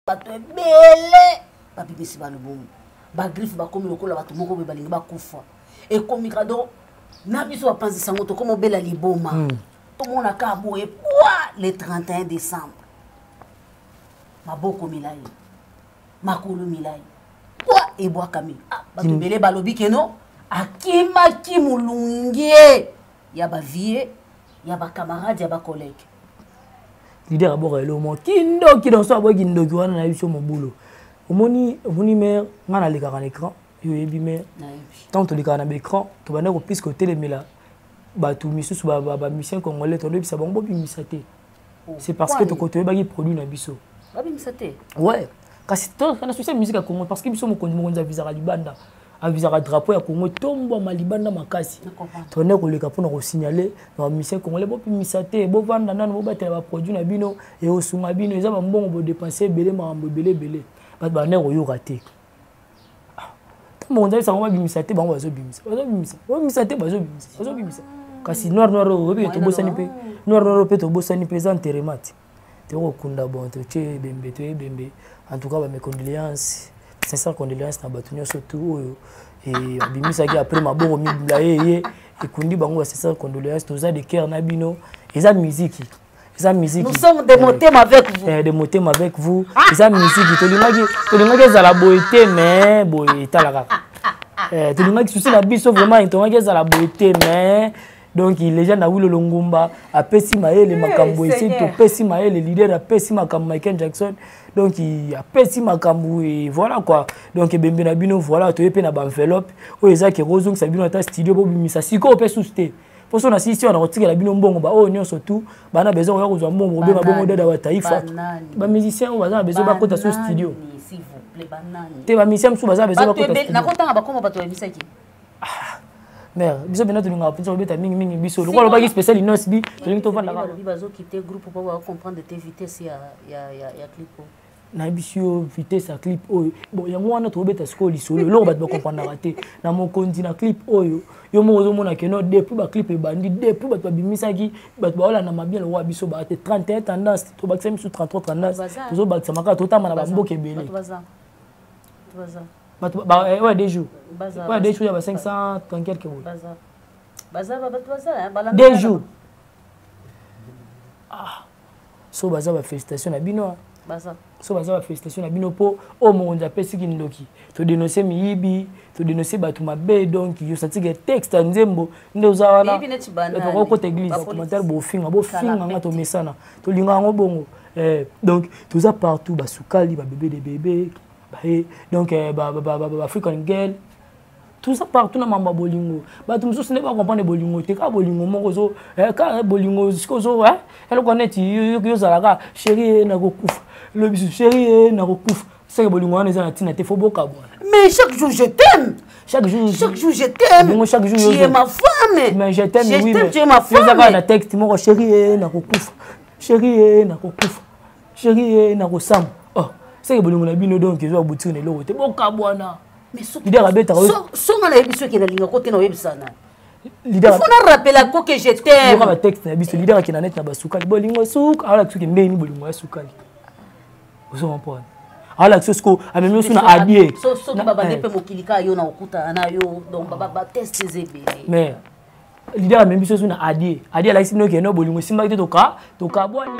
Bato ebele babimisi balubumu, bagriffe, bakomi lokola bato moko boye balingi bakufa. Ekomi kado na biso bapanzi sango, tokomi obela liboma. Tomona kaka boye pwa le 31 décembre, maboko milai, makolo milai, pwa ebwakami. Ah, bato ebele balobi keno akimaki molunge ya bavie, ya bacamarade, ya bacollègue. Leader aboka elo mo kindoki, donc so aboki kindoki wana na biso mobulu. Omoni mare, ngai nalekaka na écran, yo oyebi mare, ntango tolekaka na baécran, tobanda kopuiske kotelemela bato misusu, bamusicien congolais, toyebisa bango bobimisa te. C'est parce que toyebaki produit na biso. Babimisa te. Ouais, kasi na souci ya musique ya Congo, parce que biso mokonzi avisaka libanda, avisaka drapeau ya Congo etombwama libanda makasi. Tobanda koleka mpona kosignale na bamusicien congolais: bopimisa te, bovanda nano, bobatela baproduit na bino, ekosunga bino, eza bambongo bodepense ebele, makambo ebele ebele. Bato banda koyoka te. Ntango mokonzi ayebisa bango babimisa te, bango bazobimisa, bazobimisa, babimisa te, bazobimisa, bazobimisa. Kasi noir noir oyo oyebi, tobosani mpe noir noir mpe tobosani mpe eza enterrement te, tokokunda. Bon, totie ebembe, toye ebembe. En tout cas, bames condoléances, sincère condoléance na bato nyonso tu oyo babimisaki après maboko mibula ye ye ekundi bango. Ba sincère condoléance, toza de cœur na bino. Eza musique, eza musique. Nous sommes de motema avec vous. De motema avec vous. Eza musique, tolingaki ezala boye te, mais boye etala kaka. Tolingaki souci na biso vraiment, tolingaki ezala boye te, mais donc légende Awilo Longomba apesi mayele makambo esi topesi mayele, leader apesi makambo, Michael Jackson donc apesi makambo et voilà quoi. Donc ebembe na bino, voilà, toye mpe na baenveloppe oyo eza ke kozongisa bino ata studio, bobimisa sikoyo mpe susu te, mpo so nasilisi wana kotikela bino mbongo. Baoyo nyonso tu bana besoin koya kozwa mbongo, kobenga bongo dada wa taifa. Bamusicien oyo baza na besoin bakota so studio te, bamusicien mosusu baza na besoin bakota studio. Nakotanga bakoma bato bayebisaki. Mare, biso mpena tolingaka mpenza kobeta mingimingi. Biso lokola alobaki spécial Innoss'B, tolingi tovandaka. Balobi bazokite groupe mpo bacomprendre te vitesse ya clip. Nayebisi yo, vitesse ya clip oyo, bon, yango wana tobeta sikoyo lisolo, eloko bato bakomprendaka te na mokonzi na clip oyo. Yo moko ozomona keno depuis baclip ebandi, depuis bato babimisaki, bato baolanda mabien lokola biso baa te. 31 tendance, tobakisa misu 33 tendance, tozobakisa makaka, totamba na bamboka ebele. Bato oyo 2 jours, oyo 2 jours ya ba 530 quelque boye, 2 jours. Ah, so baza, bafélicitation na bino. So baza, bafélicitation na bino, mpo oyo mokonzi apesiki ndoki. Todénonce miyibi, todénonce bato mabe. Donc yo satike texte ya nzembo nde oza wana, tokokota église, commentaire, bofinga, bofinga nga, tomesana, tolinga yango bongo. Donc toza partout, basukali, babébé de bébé baye, donc baafrican girl, toza partout na mambo ya bolingo. Bato mosusu nde bacomprendre bolingo te, kaka bolingo moko ozo kaka bolingo sikoyo ozo eloko neti yozalaka chéri ye nakokufa, lobi chéri ye nakokufa, seke bolingo wana eza na ntina te, fo bokabwana. Mais chaque jour je t'aime. Chaque jour. Chaque jour je t'aime. Bongo chaque jour. Tu es ma femme. Mais je t'aime. Je oui, t'aime, tu es ma femme. Yozaka na texte moko: chéri ye nakokufa, chéri ye nakokufa, chéri ye nakosamba. Oh, seke bolingo na bino donc ezwa boutique na eloko te, bokabwana. Leader abetaka. Songa nayebi soki nalinga ko te, na oyebisa na leader. Faut na rappeler ko que je t'aime. Yoka batexte na biso, leader akenda neti na basukali, bolingo suka, alakisi soki ndeni bolingo ya sukali, ozo comprendre, alakisi siko amemi oso na adie. Soki babandi mpe mokili kaka yo na okutana na yo, donc bateste eza ebele. Mais leader amemi biso so na adie, adie alakisi bino keno bolingo esimbaki te, toka tokabwani.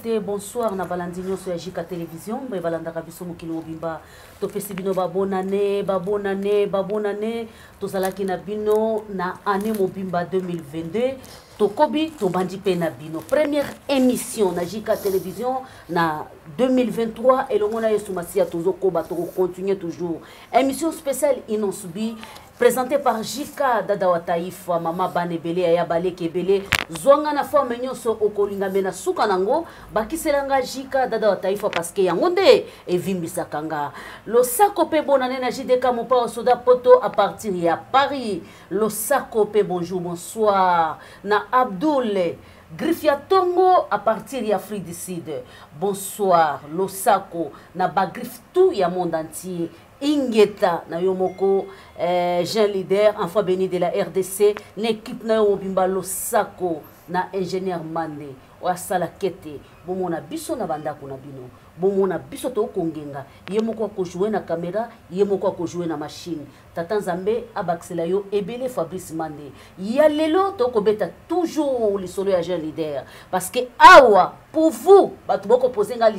Te, bonsoir na balandi nyonso ya Jika Télévision mpe balandaka biso mokili mobimba. Topesi bino babonane, babonane, babonane. Tozalaki na bino na année mobimba 2022. Tokobi, tobandi mpe na bino première émission na Jika Télévision na 2023 elongo na Yesu Masiya. Tozokoba, tokocontinue toujours émission spéciale Innoss'B. Présenté par JK Dada wa Taifa, Mama Bana ebele yaya baleki ebele, zwanga na forme nyonso okolinga me na suka nango bakisela nga JK Dada wa Taifa parce que yango nde evimbisaka nga. Losako pe bonane na JDK Mopao Soda Poto à partir ya Paris. Losako pe bonjour bonsoir na Abdoul Griffe ya tongo à partir ya Afrique du Sud. Bonsoir Losako na ba griffe tout ya monde entier. Ingeta na yo moko jeune leader enfant béni de la RDC na équipe na yo mobimba losako na ingénieur Mande oyo asala kete bomona biso na bandako na bino bomona biso tokongenga ye moko akojoue na kamera ye moko akojoue na machine tata Nzambe abakisela yo ebele Fabrice Mande ya lelo tokobeta toujours lisolo ya jeune leader parce que awa pour vous bato bokopose nga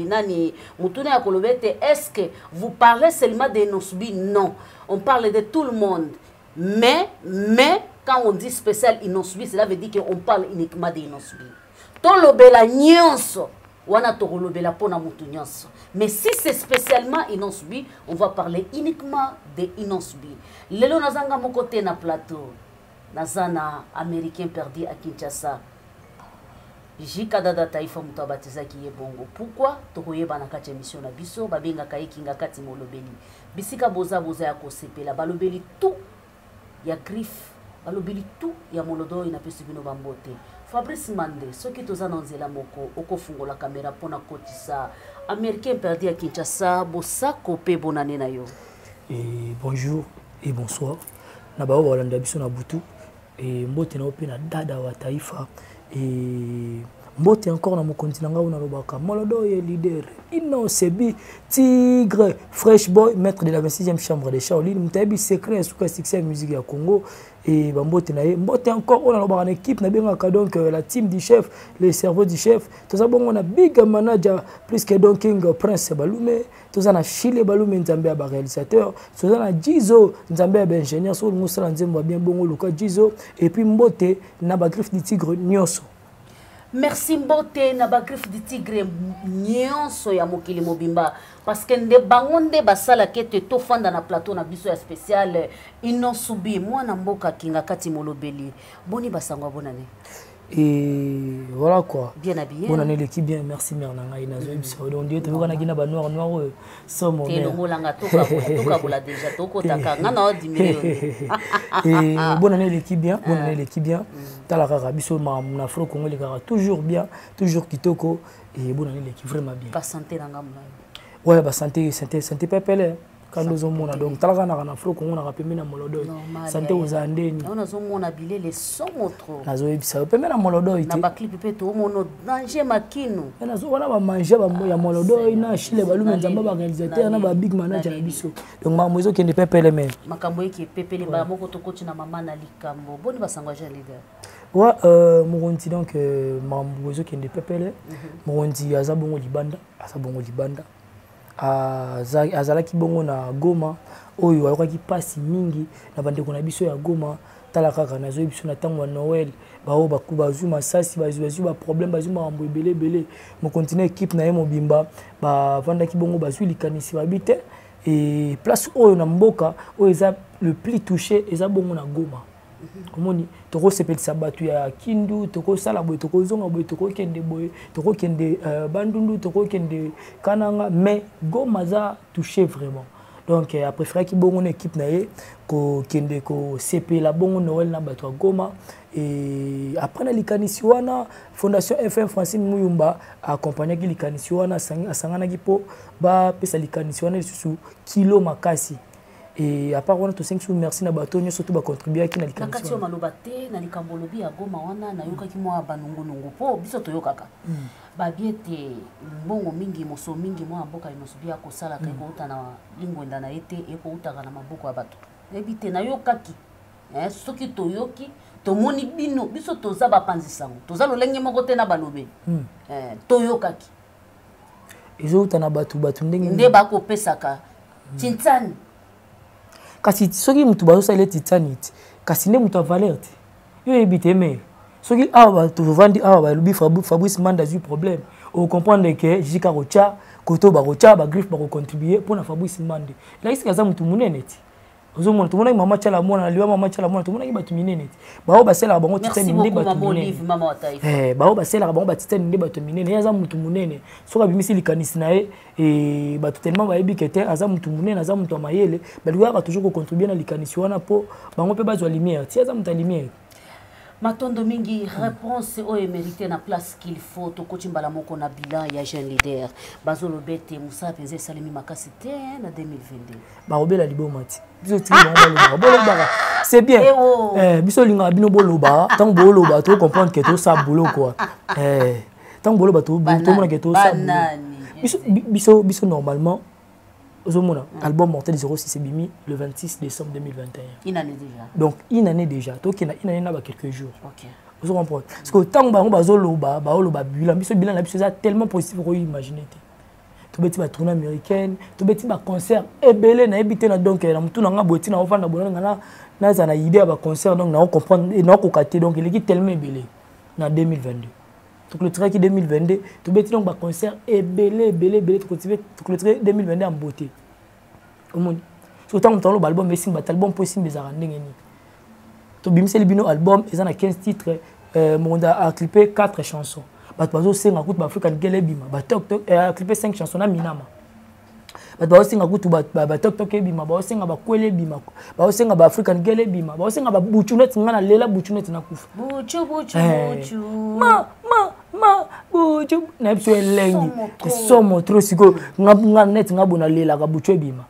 nani motuna ya koloba ete est-ce que vous parlez seulement de Nosbi? Non, on parle de tout le monde, mais quand on dit spécial Innoss'B, cela veut dire qu'on parle uniquement de Innoss'B. Tolobela nyonso wana tokolobela mpona motu nyonso, mais si c'est spécialement Innoss'B, on va parler uniquement de Innoss'B. Lelo nazanga moko te na plateau, naza na Américain perdu à Kinshasa, Jika Dada Taifa, moto abatizaki ye bongo. Pourquoi? Tokoyeba na kati ya émission na biso. Babengaka ye Kinga Kati molobeli. Bisika boza boza ya kosepela, balobeli tout ya griffe, balobeli tout ya molodo oyo napesi bino bambote. Fabrice Mande, soki toza na nzela moko, okofungola kamera mpona kotisa Américain perdu ya Kinshasa. Bosako mpe bonane na yo. Et bonjour et bonsoir na bao balanda biso na butu et mbote na yo mpe na Dada wa Taifa et mbote encore na mokonzi na ngai oyo nalobaka molodo ye leader Innoss'B Tigre Fresh Boy, maître de la 26e chambre de Shaolin, moto ayebi secret ya suka succès ya musique ya Congo et bambote na ye. Mbote encore oyo nalobaka na équipe nabengaka donc la team du chef, le cerveau du chef. Toza bongo na big manager plus que Don King Prince Balume, toza na Chile Balume Nzambe ya baréalisateur, toza na Jizo Nzambe ya baingénieur, soki olingi osala nzembo ya bien bongo luka Jizo. Et puis mbote na bagriffe du tigre nyonso. Merci, mbote na bagriffe du tigre nyonso ya mokili mobimba parce que nde bango nde basalaka ete tofanda na plateau na biso ya spécial Innoss'B. Mwana mboka Kinga Kati molobeli, boni basango ya bonane? Et voilà quoi. Bien habillé. Bonne année l'équipe, bien merci mère na ngai nazoyebisa yo. Donc Dieu toyokanaki na banoir noir oyo somo. Te longolanga, tokabola déjà, tokotaka nga na odimile yo. Et bonne année l'équipe, bien bonne année l'équipe, bien tala kaka biso makambo na Afro Congo elekaka toujours bien, toujours kitoko. Et bonne année l'équipe, vraiment bien. Basanté na ngambo na yo? Ouais, basanté, santé, santé pepele kandi ozomona. Donc talaka naka na Afro Congo naka pembe na molodoi, santé ozala ndeni. Yango nazomona bilele somo trop. Nazoyebisa yo pembe na molodoi. Na baclip mpe toomona danger makinu. Wana bamange ya molodoi na Chile Balume Nzambe baréalisateur na babig manager na biso. Donc makambo ezokende pepele me. Makambo eke pepele mbala moko. Tokoti na mama na likambo. Boni basango ya jeune leader? Wa mokonzi, donc makambo ezokende pepele. Mokonzi aza bongo libanda, aza bongo libanda, azalaki bongo na Goma oyo ayokaki mpasi mingi na bandeko na biso ya Goma. Tala kaka nazoyebi biso na ntango ya Noël, bao bazwi masasi, bazwi baproblème, bazwi makambo ebele ebele. Mokonzi na équipe na ye mobimba bavandaki bongo, bazwi likanisi, babi te e place oyo na mboka oyo eza le plus touché eza bongo na Goma. Omoni, tokosepelisa bato ya Kindu, tokosala boye, tokozonga boye, tokokende boye, tokokende Bandundu, tokokende Kananga, mais Goma aza touché vraiment. Donc apréféraki bongo na équipe na ye kokende kosepela bongo Noël na bato ya Goma. Et après na likanisi wana, Fondation FM Francine Muyumba accompagnaki likanisi wana, asanganaki mpo bapesa likanisi wana lisusu kilo makasi. Et à part wana, tosengi su merci na bato nyonso to bacontribuaki na Na likanisi kati oyo wana. Maloba te na likambo olobi ya Goma wana, nayokaki mwa banungunungu mpo biso toyokaka babi ete mbongo mingi, moso mingi mwana mboka Innoss'B akosalaka ekouta na lingwenda na ye te, ekoutaka na maboko ya bato. Nayebi te, nayokaki. Soki toyoki, tomoni bino, biso toza bapanzi sango, toza lolenge moko te na balobeli. Toyokaki Ezouta na bato, bato ndenge nde bakopesaka tintsani. Kasi soki moto bazosala eti tani ti, kasi nde moto ya valeur te, yo oyebi te. Mais soki awa bato tovandi awa balobi Fabrice Manda azwi problème, ocomprendre ke jika kotya koto bakotya bagriffe, bakocontribue mpona Fabrice Mande, elakisika aza motu monene ti. Ozomona, tomonaki mama Tshala Mwana na liwa mama Tshala Mwana, tomonaki bato minene te. Baoyo basalelaka bango titani nde bato minene. Eh, baoyo basalelaka bango batitani nde bato minene. Ye aza motu monene, soki abimisi likanisi na ye, eh, bato tellement bayebi ke te aza motu monene, aza motu ya mayele, balingaka toujours kocontribue na likanisi wana mpo bango mpe bazwa lumière. Ti aza moto ya lumière. Matondo mingi, réponse oyo emérité na place qu'il faut. Tokoti mbala moko na bilan ya jeune leader. Bazoloba ete mosala mpenza esalemi makasi te na 2022. Bakobela liboma ti biso tiki bango balobaka, bolobaka, c'est bien. Eh, biso olingaka bino boloba. Ntango boloba, tocomprendre ke tosala boulot quoi. Eh, ntango boloba, tomona ke tosala biso biso biso normalement. Ozomona, album Mortel 06 ebimi le 26 décembre 2021. Une année déjà. Donc une année déjà, tokenda une année na ba quelques jours. Ozo comprendre, parce que ntango bango bazoloba, baoloba bilan, biso bilan na biso eza tellement positif, okoimagine te. Tobeti batournée américaine, tobeti baconcert ebele, nayebi te na donc na motu na nga boye ntina ofanda boye nga naza na idée ya baconcert, donc naocomprendre, naokoka te. Donc eleki tellement ebele na 2022. Toclôturaki 2022, tobeti donc baconcert ebele ebele ebele, toclôture 2022 en beauté. Omoni, so ntango moto aloba album esimba te, album mpo esimba ezalaka ndenge nini? Tobimiseli bino album eza na 15 titres, mokonzi aclipe 4 chansons. Bato bazosenga kutu baafrican girl ebima, batoktok aclipe 5 chansons na minama. Bato bazosenga kutu batoktok ebima, bazosenga bakwele ebima, bazosenga baafrican girl ebima, bazosenga babuchu neti nga nalela buchu neti nakufa. Buchu, buchu, buchu. Ma ma ma buchu na biso elengi somo trop. Sikoyo nga neti nga bo nalelaka buchu ebima,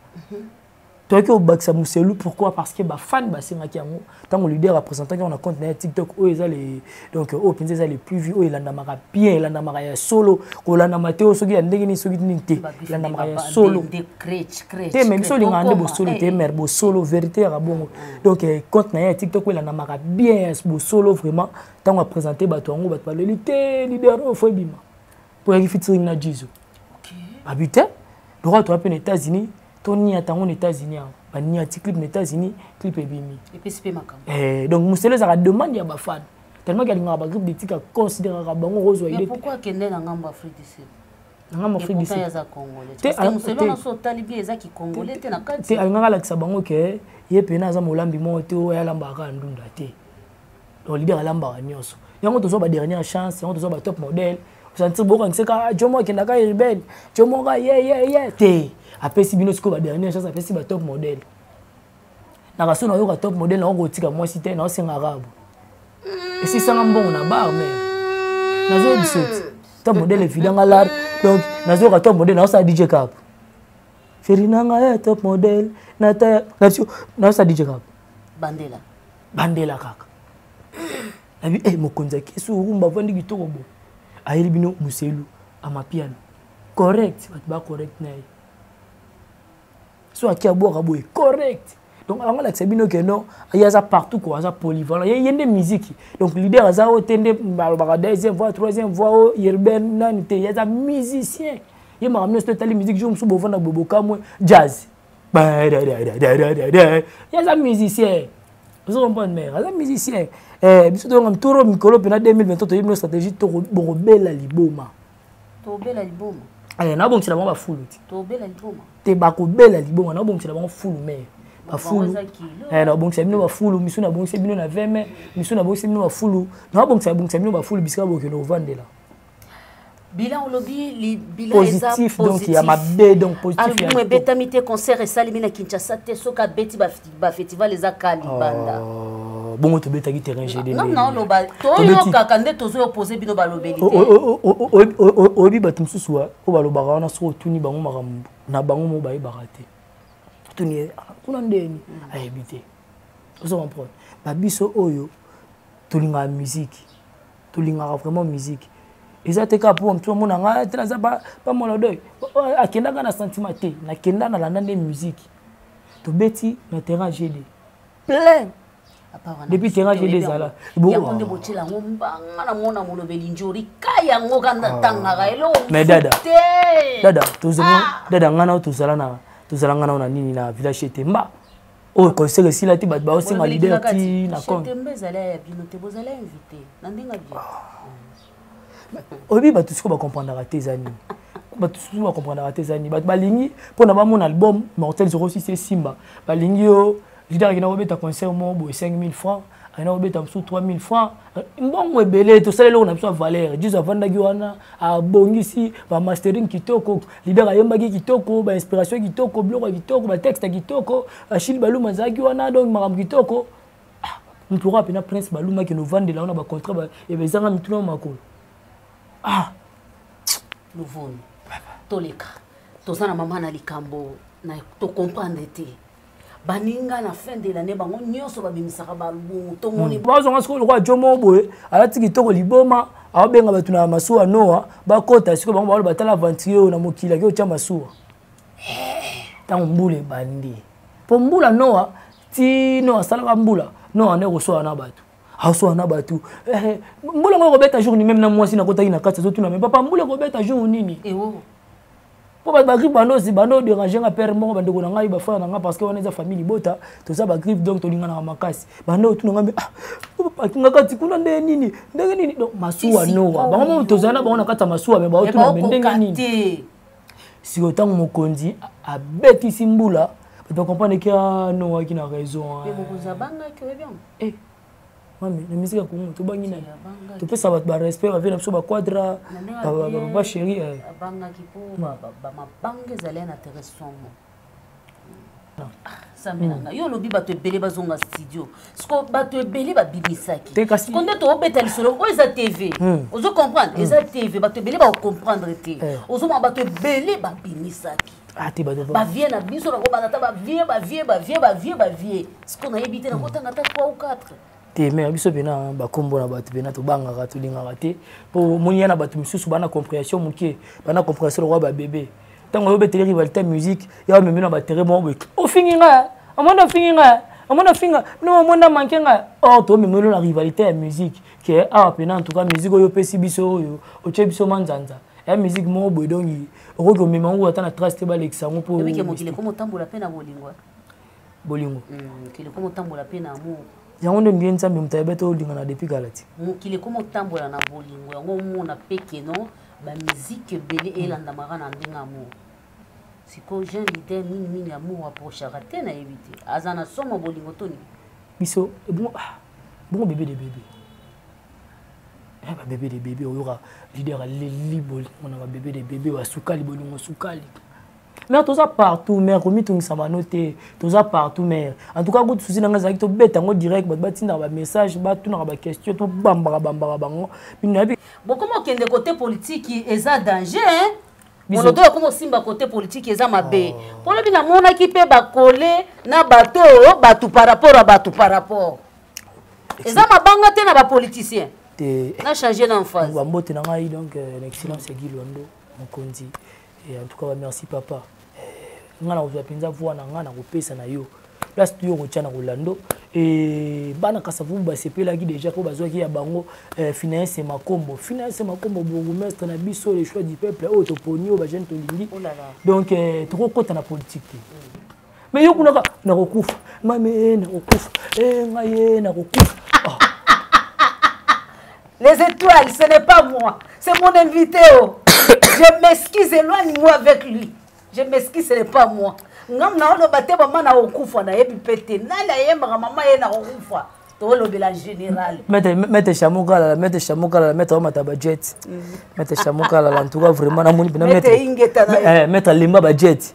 toyaki obakisa moselu. Pourquoi? Parce que bafan basengaki yango. Ntango leader apresentaki yango na compte na ye TikTok, oyo eza le donc oyo mpenza eza le plus vu, oyo elandamaka bien, elandamaka ya solo, kolandama te oyo soki ya ndenge nini, soki nini te, elandamaka ya solo te. Mais biso olingaka nde bosolo te, mare bosolo, vérité yaka bongo. Donc compte na ye ya TikTok oyo elandamaka bien ya bosolo vraiment, ntango apresente bato yango, bato baleli te, leader oyo fo ebima, mpo yaki featuring na Jizo babi te. Lokola toya mpe na États-Unis, toniata yango na États-Unis awa, baniati clip na États-Unis, clip ebimi. Eh, donc mosolo ezalaka demande ya bafan, tellement ke alingaka bagroupe de tika, considéraka bango kozwa idée. Pourquoi akende na ngambo Afrique du Sud? Na ngambo Afrique du Sud. Te, alingaka alakisa bango ke ye pena aza molambi moko te oyo alambaka kaka ndunda te. Donc leader alambaka nyonso. Yango tozwa ba dernière chance, yango tozwa ba top modèle. Osentir bokangisa kaka jo moko akendaka rebelle, jo moko ye ye ye te. Apesi bino sikoyo ba dernière chance, apesi ba top modèle. Nakaso nayoka top modèle, nakoki kotika mwasi te, naosenga rabo esisanga mbongo na bar me nazoyebisa ti top modèle evidanga lar. Donc nazoyoka top modèle, naosala DJ cap feri nanga ya top modèle, naosala DJ cap. Bandela. Bandela kaka nabi eh, mokonzi akesi orumba avandi kitoko bo ayeli bino moselu amapiano correct, bato ba correct na ye so aki abwaka boye correct. Donc yango alakisa bino ke non, ye aza partout quoi, aza polyvalent, ye nde musique. Donc leader aza oyo te nde balobaka deuxième voix, troisième voix, oyo urbaine nani te, ye aza musicien. Ye makambo nyonso to etali musique, jour mosusu bovanda boye bokamwe jazz, ye aza musicien. Ozo comprendre, mare aza musicien. Eh, biso toyonga toro mikolo mpena 2023, toyebi no stratégie, bokobela liboma. Tobela liboma. Eh, nabongisela bango bafulu ti. Tobela liboma. Te, bakobela liboma, nabongisela bango fulu mare, bafulu. Eh, nabongisa bino bafulu misu, nabongisa bino na 20 mai misu, nabongisa bino bafulu, nabongisa bongisa bino bafulu bisika bokende kovandela. Bilan olobi bilan positif, donc ya mabe, donc positif. Album ebetami te, concert esalemi na Kinshasa te, soki abeti bafestival eza ka libanda. Bongo tobetaki terrain GD. Non, non, loba toyokaka nde tozoyopose bino balobeli te. Oyebi bato mosusu oyo balobaka wana, soki otuni bango makambo na bango mo bayebaka te. Otuni kuna ndeni, ayebi te. Ozo comprendre, babiso oyo tolingaka musique, tolingaka vraiment musique, eza te kaka mpo motu amona ngai te naza pa molodoy akendaka na sentiment te, nakenda nalanda nde musique. Tobeti na terrain GD plein depuis terrain GD ezala. Yango nde botyela yango mbanga na mona molobeli njori ka yango kanda tangaka eloko. Mais dada, dada, dada, ngai nao tozala na tozala ngai nao na nini na village Etemba oyo concert esila te, bato baosenga leader ti na compte. Ezali ya bino te, bozali invité na ndenge bien. Oyebi bato sikoyo bacomprendaka te eza nini, bato susu bacomprendaka te eza nini. Bato balingi mpona bamona album Mortel 06 esimba, balingi yo. Leader akenda kobeta concert moko boye 5000 francs, akenda kobeta mosusu 3000 francs, mbongo ebele. Tosala eloko na biso ya valeur. Jesus avandaki wana, abongisi bamastering kitoko, leader ayembaki kitoko, bainspiration kitoko, biloko ya kitoko, batexte ya kitoko. Achille Baluma azalaki wana, donc makambo kitoko. Ah, moto okoka mpena Prince Baluma akende ovandela wana, bacontrat ezanga mituna makolo. Ah. Luvunu, toleka. Toza na mama na likambo na tocomprendre te. Baninga na fin de l'année, bango nyonso babimisaka baalbum, tomoni. Bazonga sikoyo lokola jo moko boye alati kitoko liboma, aobenga bato na masuwa Noa bakota. Sikoyo bango baolo batala aventurier oyo na mokili ake otya masuwa. Ntango mbula ebandi, mpo mbula Noa ti Noa asalaka mbula, Noa nde koswala na bato, aoswala na bato. Mbula ngo ekobeta jour nini? Meme na mwasi nakotaki na kati, azotuna: "Me papa, mbula ekobeta jour nini?" Mpo bato bagriffe bandosi bando déranger nga. Père moko, bandeko na ngai, bafrère na ngai, parce que wana eza famille libota, toza bagriffe, donc tolinganaka makasi. Bando otuna ngai: "Ah, akinga kati kuna ndenge nini, ndenge nini?" Donc masuwa Noa, bango mo tozala na bango na kati ya masuwa, me baotuna: "Me ndenge nini?" Sikoyo ntango mokonzi abetisi mbula, bato bacomprendre ke Noa aki na raison. Eh. Mami, na misika Kongo tobangi nani? Topesa bato barespect, bavie na biso, baquadra, bapapa chéri. Abangaki mpo bamabanga ezali na tere somo. Sambelanga, yo olobi bato ebele bazonga studio. Siko bato ebele babimisaki, siko nde toobeta lisolo oyo eza TV. Ozo comprendre, eza TV, bato ebele bakocomprendre te. Ozomona bato ebele babimisaki bavie na biso, nakobanda ata bavie, bavie, bavie, bavie, bavie. Siko nayebi te, nakotanga ata 3 ou 4. Te, mais biso mpena bakombo na bato mpena tobangaka, tolingaka te, mpo omoni ya na bato misusu bana compréhension moke, bana compréhension lokola babebe. Ntango oyobeteli rivalité ya musique ya omemi na baterrain moko boye, ofingi nga, omoni ofingi nga, omoni ofinga bino, omoni amanke nga. Or tomemeli na rivalité ya musique ke awa mpena, en tout cas musique oyo opesi biso, oyo otie biso manzanza ya musique moko boye, donc okoki komema yango ata na trace te, balekisa yango. Mpo mokili ekoma otambola mpe na bolingo. Bolingo. Mokili ekoma otambola mpe na amour. Yango nde ndie Nzambe moto ayeba te, olingana depuis kala ti. Mokili ekoma otambola na bolingo, yango omona mpe keno bamusique ebele elandamaka na ndenge amour. Sikoyo jeune leader mingimingi amour approchaka te, nayebi te aza na somo bolingo to nini. Biso bongo, bongo bébé de bébé, babébé de bébé, oyoka leader aleli bolingo na babébé de bébé, basukali bolingo sukali. Mare, toza partout, mare, komitungisa bano te, toza partout, mare. En tout cas kutu susi na ngai ezalaki tobeta yango direct, bato batindaka bamessage, batunaka baquestion, tobambaka bambaka bango. Bino nayebi. Bokoma okende côté politique, eza danger, hein? Moloto akoma osimba côté politique, eza mabe. Mpo lobi namonaki mpe bakole na bato oyo, bato par rapport a bato, par rapport eza mabanga te na bapoliticien. Te. Na change na emphase. Bambote na ngai, donc na excellence Guy Loando mokonzi. Et en tout cas merci papa. Ngai na kozwa mpenza voi na ngai na kopesa na yo place tu yo kotya na kolando. E bana Kasavubu basepelaki déjà mpo bazwaki ya bango. Finance Makombo, Finance Makombo, bourgmestre na biso, le choix du peuple oyo toponi, oyo bajeune tolingi. Oh là là. Donc tokokɔta na politique te, mais yo kunaka nakokufa, mame, nakokufa, ngai ye nakokufa. Ah. Les étoiles, ce n'est pas moi, c'est mon invité. Oh. Je m'excuse, éloigne-moi avec lui. Je m'excuse, ce n'est pas moi. Ngam na oloba te, mama na okufa, nayebi mpe te nani ayembaka mama ye na kokufa. Tolobela général. Maître Chamo Kalala, maître Chamo Kalala, maître omata bajet, maître Chamo Kalala, en tout cas vraiment namoni mpena. Maître Ingeta na yo. Maître alemba bajet.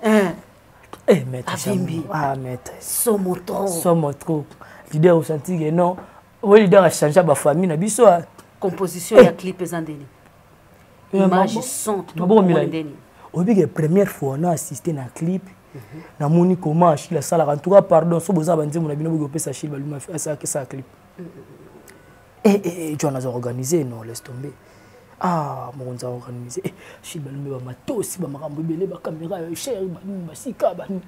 Maître Avimbi. Chamo, ah maître. Somo trop. Somo trop. Leader osenti ke non, oyo leader achange bafamille na biso, ah. Composition ya clip eza ndeni? Image, son, tout. Maboko milai. Ndeni? Oyebi ke première fois na assisté na clip, namoni comment Achille asalaka. En tout cas pardon, so boza banzembo na bino, boki kopesa Achille Baluma asalaka clip. John aza organisé, non, laisse tomber. Ah, mokonzi aorganize. Achille Baluma, bamatosi, bamakambo ebele, bacaméra cher, banini, basika banini,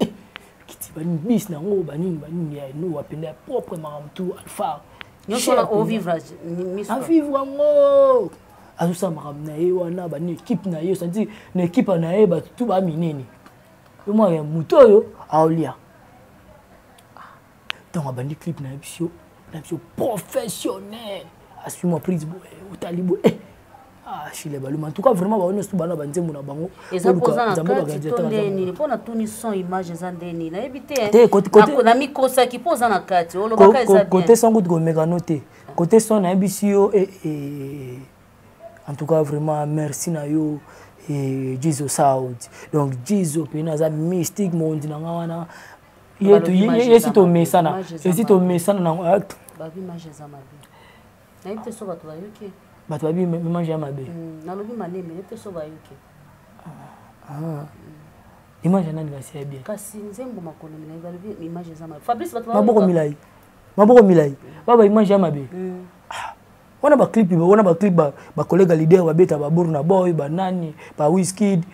kiti banini, bis nango banini banini, ya no apenda ya propre, makambo tu alpha. Nyonso wana ovivre miso. Avivre yango, azosala makambo na ye wana, bani équipe na ye, osandi na équipe na ye bato tu baminene. Yo mwa ya moto oyo aolia ntango abandi clip na ye, biso na biso professionnel, asui mwa prise boye, otali boye. Ah, Chile Baluma. En tout cas, vraiment, bango nyonso bana banzembo na bango. Eza poza na kati to ndeni mpo na tuni son image eza ndeni nayebi te. Te côté côté na mikosaki mpo oza na kati olobaka eza bien. Côté son kutu komekano te. Côté son nayebisi yo eh, en tout cas vraiment merci na yo eh, Jizo Sound. Donc Jizo pena aza mystique mondi na nga wana. Ye si tomesana. Esi tomesana na babi image eza mabe. Nayebi te so bato bayoki. Bato babi image ya mabe. Nalobi maleme, nayebi te so bayoki. Ah. Image ya nani kasi ya bien? Kasi nzembo makolo milai balobi image eza mabe. Fabrice bato maboko milai. Maboko milai. Baba image ya mabe. Ah. Wana ba clip, wana ba clip ba, ba collègue leader ba beta ba Burna Boy, ba nani, ba Wizkid,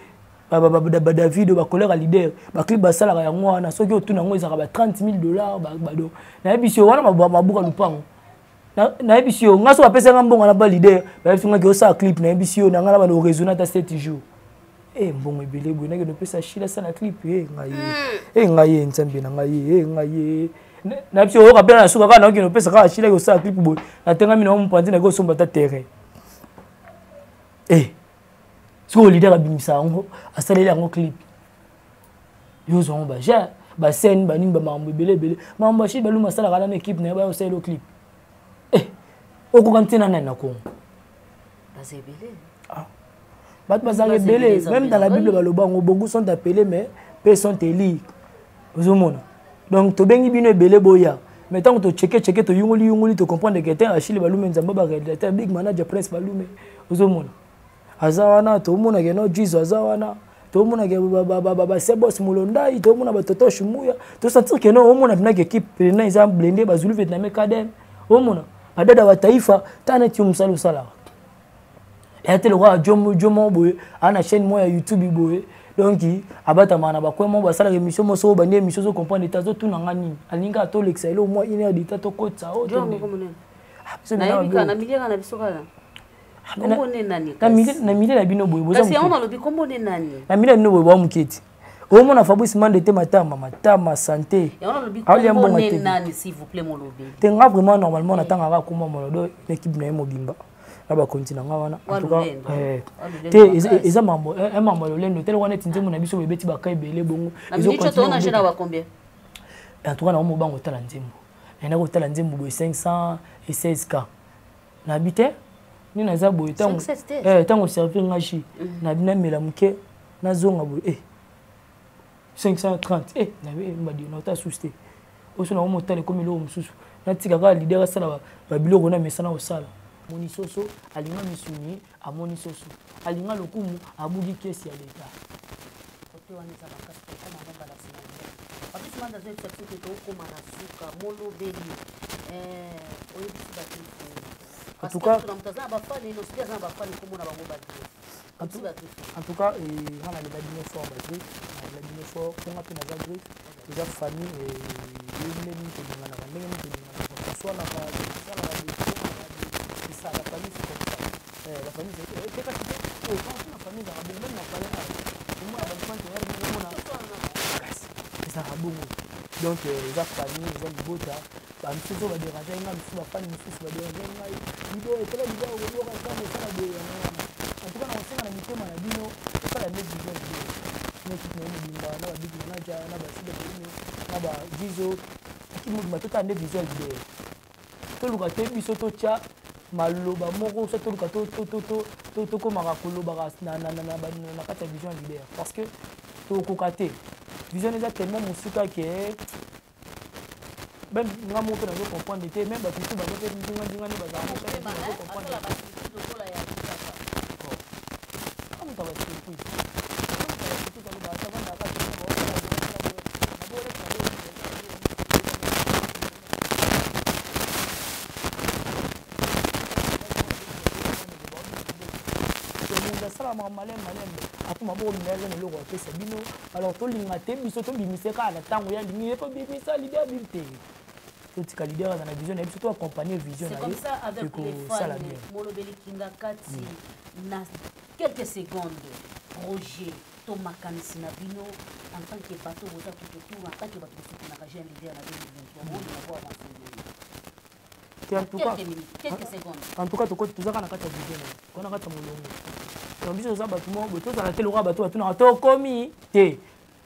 ba ba ba, ba Davido, ba collègue leader, ba clip ba sala yango wana soki otuna yango ezaka ba 30 000 dollars ba ba do. Nayebisi yo wana ba mabuka lupango. Nayebisi yo nga so bapesa nga mbongo na ba leader, bayebisi nga ke osala clip, nayebisi yo na nga na bando raisonner ata 7 jours. Eh mbongo ebele boye nake nopesa Sheila asala clip, eh ngai ye. Eh ngai ye nzambe na ngai ye, eh ngai ye. Nayebisi yo oyoka mpe na suka kaka nayoki nopesa kaka Sheila osala clip boye, natengami na mopanzi nake osomba ata terrain. Eh sikoyo leader abimisa yango, asaleli yango clip. Yo ozwa yango ba genre, ba scène, ba nini, ba makambo ebele ebele. Makambo ya Sheila Baluma asalaka na équipe na ye, baya osalela yo clip. Eh okoka ntina nani na Congo? Baza ebele. Ah. Bato bazalaka ebele, même dans la Bible baloba yango, beaucoup sont appelés mais peu sont élus. Ozomona. Donc tobengi bino ebele boya. Mais tant que to checker checker to yungoli yungoli to comprendre que t'es Achille Balume Nzamba ba réalisateur big manager Prince Balume. Ozomona. Aza wana to mona ke no Jesus aza wana. To mona ke ba ba ba ba Sebos Mulondai, to mona ba Toto Shumuya, to sentir que no omona bina ke équipe na eza blindé ba Zulu Vietnamais Kadem. Omona ba dada wa taifa tana ti musala usala. Ya te lokola jomo jomo boye ana chaîne mo ya YouTube boye. Donc abatama na bakwe mo basala émission mo so bandi émission zo comprendre ta zo tuna nga nini. Alinga to lekisa elo moi une heure de temps to kotsa o. Jomo ko monene. Na yebi kana milieu na biso kala. Kombo ne nani? Na milieu na bino boye boza. Kasi yango nalobi kombo ne nani? Na milieu na bino boye ba muketi. Omona Fabrice Mande te matama matama santé. Yango nalobi kombo ne nani s'il vous plaît molobi. Te nga vraiment normalement natanga ka kombo molodo équipe na ye mobimba. Na ba continent nga wana en tout cas te eza mambo un mambo lolendo tel wana nzembo na biso bebeti ba kai belé bongo. Na minute to na jela wa combien? En tout cas na mobango tala nzembo. Na ko tala nzembo boye 516K. Na bite ni naza boye tango tango servir nga ji na bina mela muke na zonga boye 530 na be mbadi na ta suste oso na motale komi lo mususu na tika ka leader asala ba biloko na mesana osala moni soso alinga misuni amoni soso alinga lokumu abugi kesi ya leta kote wana eza makasi tokoma ngo mbala nsima Fabrice Manda azo yebisa biso te tokoma na suka molobeli oyebisi bato. En tout cas, moto aza na bafani nosoki aza na bafani komona bango bato. En tout cas, on a les bino fort ba griffe, na les bino fort, on a pe na griffe, déjà famille et ndenge nini tolingana, ndenge nini tolingana, toswanaka, tosalaka, c'est ça la famille, c'est comme ça. La famille c'est c'est quand tu oh quand la famille ezalaka bongo, même na palais omona ba différentes oya omona kasi ezalaka bongo. Donc eza famille, eza libota. Ba misusu ba déranger nga, misusu ba fani, misusu ba déranger ngai. Libo etala libo okoyoka ntango osala boye yango wana. En tout cas na kosenga na mitema na bino osala nde vision na bino. Na équipe na ye mobimba, na ba big manager, na ba Sida Balume, na ba Jizo, équipe mobimba totala nde vision leader. Toluka te biso totya maloba moko so toluka tokomaka kolobaka na kati ya vision leader parce que tokoka te. Vision eza tellement mosika ke même nga moko mpe nazo comprendre te, même bato mosusu baza mpe ndinga ndinga nde bazala na chaîne, nazo comprendre. Moto aba surprise, moto aba surprise aloba ata vanda kaka. Asalama malembe malembe apo maboko mingi aza na eloko apesa bino. Alors tolinga te biso tobimise kaka na ntango ya lingi ye kobimisa leader bim te, totika leader aza na vision na ye, biso to accompagner vision na ye ekosala bien. Molobeli Kinga Kati na quelques secondes, projet to makanisi na bino en tant que bato boza tout autour, en tant que bato bosutenaka jeune leader na 2023, bolinga bo avancer ndenge? Te, en tout cas, Quelques minutes, quelques secondes. En tout cas, tozaka na kati ya vision na yo, na kati ya molongo. Donc biso toza bato moko boye, tozala te lokola bato batunaka tokomi te.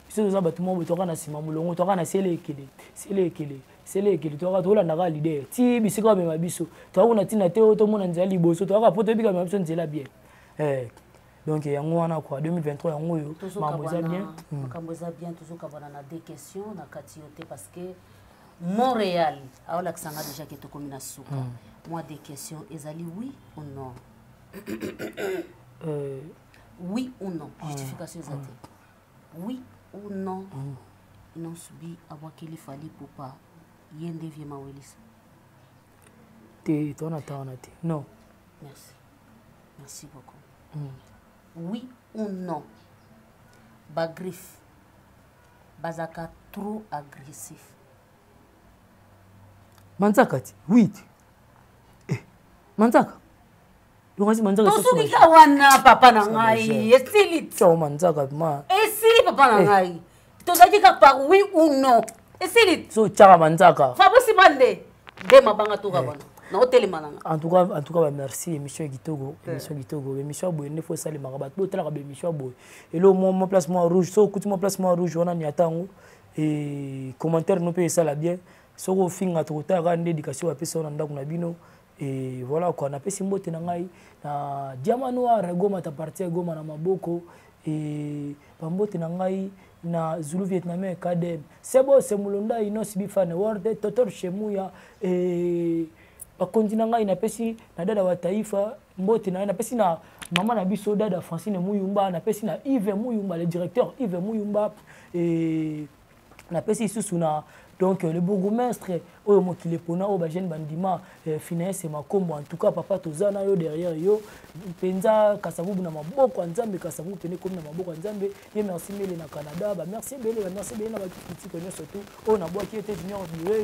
Biso toza bato moko boye, toka na nsima molongo, toka na sele ekele, sele ekele, sele ekele, toka tolandaka leader ti bisika bamema biso. Toka kuna ntina te oyo tomona nzela liboso, toka po toyebi kamema biso nzela bien. Donc yango wana quoi, 2023 yango oyo, makambo eza bien. Makambo eza bien. Tozokabwana na deux questions na kati yo te, parce que Montréal aolakisanga déjà ke tokomi na suka. Moi, deux questions ezali oui ou non. Oui ou non, justification eza te. Oui ou non, Innoss'B abwakeli Fally Ipupa, ye nde vie mawelisa? Te, tona ta wana te, non. Merci, merci beaucoup. Oui ou non, bagriffe bazalaka trop agressif? Manzaka ti, oui te. Eh, manzaka yokasi, manzaka. Tosuki ka wana, papa na ngai, esili. Tio manzaka ma. Esili, papa na ngai, tozalaki kaka par oui ou non, esili. So tiaka manzaka. Fabrice Bande nde mabanga toka bana na otelema nanga. En tout cas, ba merci, émission ya kitoko, émission kitoko. Émission ya boye nde fo esalemaka. Bato botalaka baémission ya boye. Elo mwa place mwa rouge, so okuti mwa place mwa rouge wana, ni atango e commentaire no mpe esala bien. Soki ofinga, tokotala kaka nde éducation bapesa yo na ndako na bino. Et voilà quoi, napesi mbote na ngai na Diamant Noir Goma, ta parti ya Goma na maboko. E bambote na ngai na Zulu Vietnamien Kadem Sebo Semulonda, Innoss'B Fan World, Totor Shemuya e bakonzi na ngai. Napesi na dada wa taifa mbote na ye, napesi na mama na biso dada Francine Muyumba, napesi na Yves Muyumba, le directeur Yves Muyumba. E napesi lisusu na donc le bourgmestre oyo mokili epona, oyo bajeune bandima, Finance Makombo. En tout cas, papa, toza na yo, derrière yo mpenza. Kasavubu na maboko ya Nzambe, Kasavubu pene ekomi na maboko ya Nzambe ye. Merci mele na Canada, bamerci ebele, bamerci ebele na bakritike nyonso tu oyo nabwaki ete Junior Bire.